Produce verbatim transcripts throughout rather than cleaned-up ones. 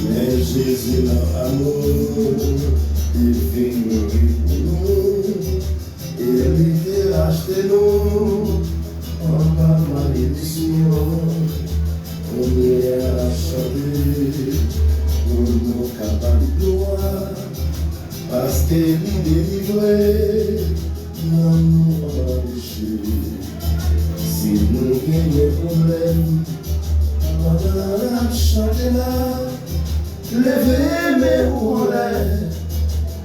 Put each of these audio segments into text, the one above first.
Men Jezi nan amou, li vin mouri pou nou, e li te achte nou anba malediksyon. Kounye a n ap chante pou nou ka ba li glwa, paske li delivre nanm nou anba peche. Si nou genyen pwoblèm, pandan n ap chante la, leve men ou anlè.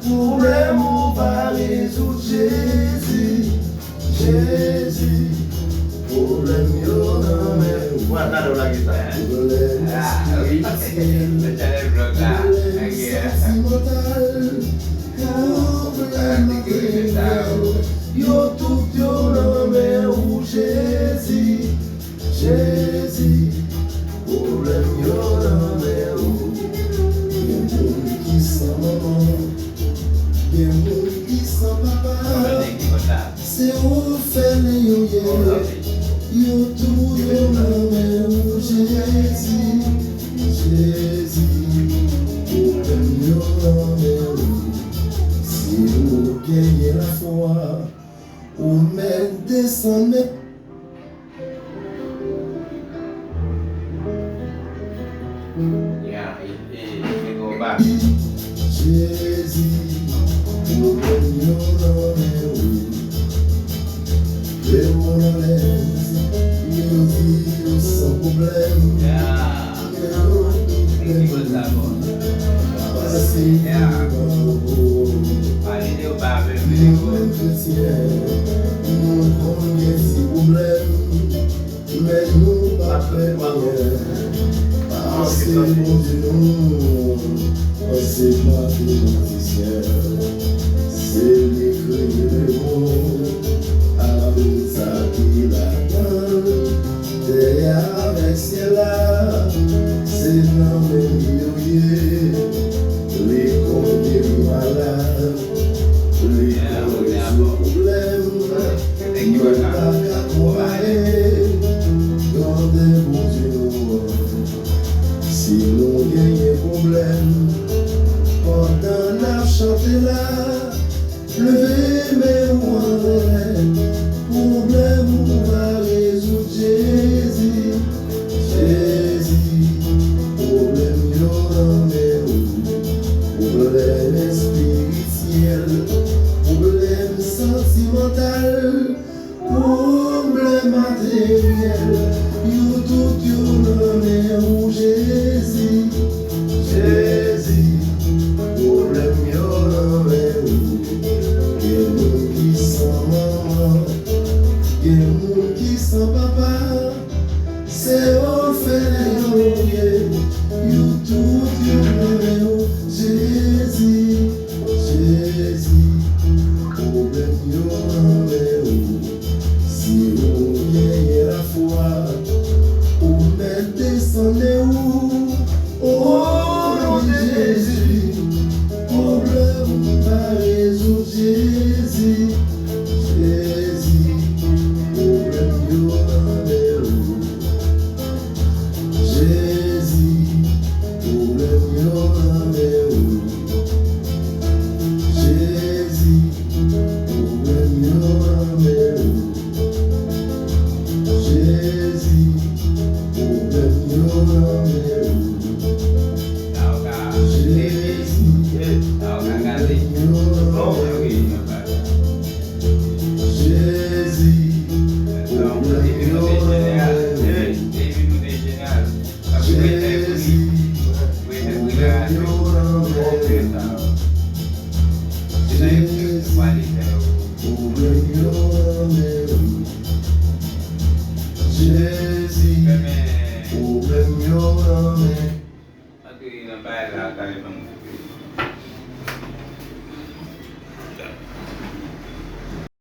Pwoblèm ou va rezoud, Jezi, Jezi. Pwoblèm yo nan men ou. Pwoblèm espirityèl, pwoblèm santimantal, pwoblèm materyèl, yo tout yo nan men ou, Jezi, Jezi. Pwoblèm yo nan men ou. Gen moun ki san manman, gen moun ki san papa. Se ou fè li yo ye. Yo tou yo nan men ou, Jezi, Jezi. Pwoblèm yo nan men ou. Si ou genyen lafwa, ou mèt desann men. Yeah, e, e, e go back. Jezi, pwoblèm yo nan men ou. Leve men w anlè, Jezi, ou san pwoblèm. Yeah. Pase devan ou. Nou menm kretyen, nou konn gen ti pwoblèm, men nou pa pè anyen. Paske Bondye nou, se pa matematisyen. Se li kreye lemonn avèk sa ki ladan l. Tè a avèk syèl la, se nan men li yo ye. Li konn geri malad, li konn rezoud pwoblèm. Nou pa ka konpare grandè Bondye nou an. Si nou genyen pwoblèm, pandan n ap chante la, leve men ou anlè, pwoblèm ou va rezoud, Jezi, Jezi. Pwoblèm yo nan men ou, pwoblèm espirityèl, pwoblèm santimantal, pwoblèm materyèl, yo tout yo nan men ou, Jezi, Jezi. Pwoblèm yo nan men ou. Gen moun ki san manman, gen moun ki san papa. Se òfelen yo ye, yo tout yo nan men ou, Jezi, Jezi. Pwoblèm yo nan men ou. Si ou genyen lafwa, ou mèt desann men ou. O non de Jezi, pwoblèm ou va rezoud, Jezi, Jezi. Pwoblèm yo nan men ou, Jezi. Pwoblèm yo nan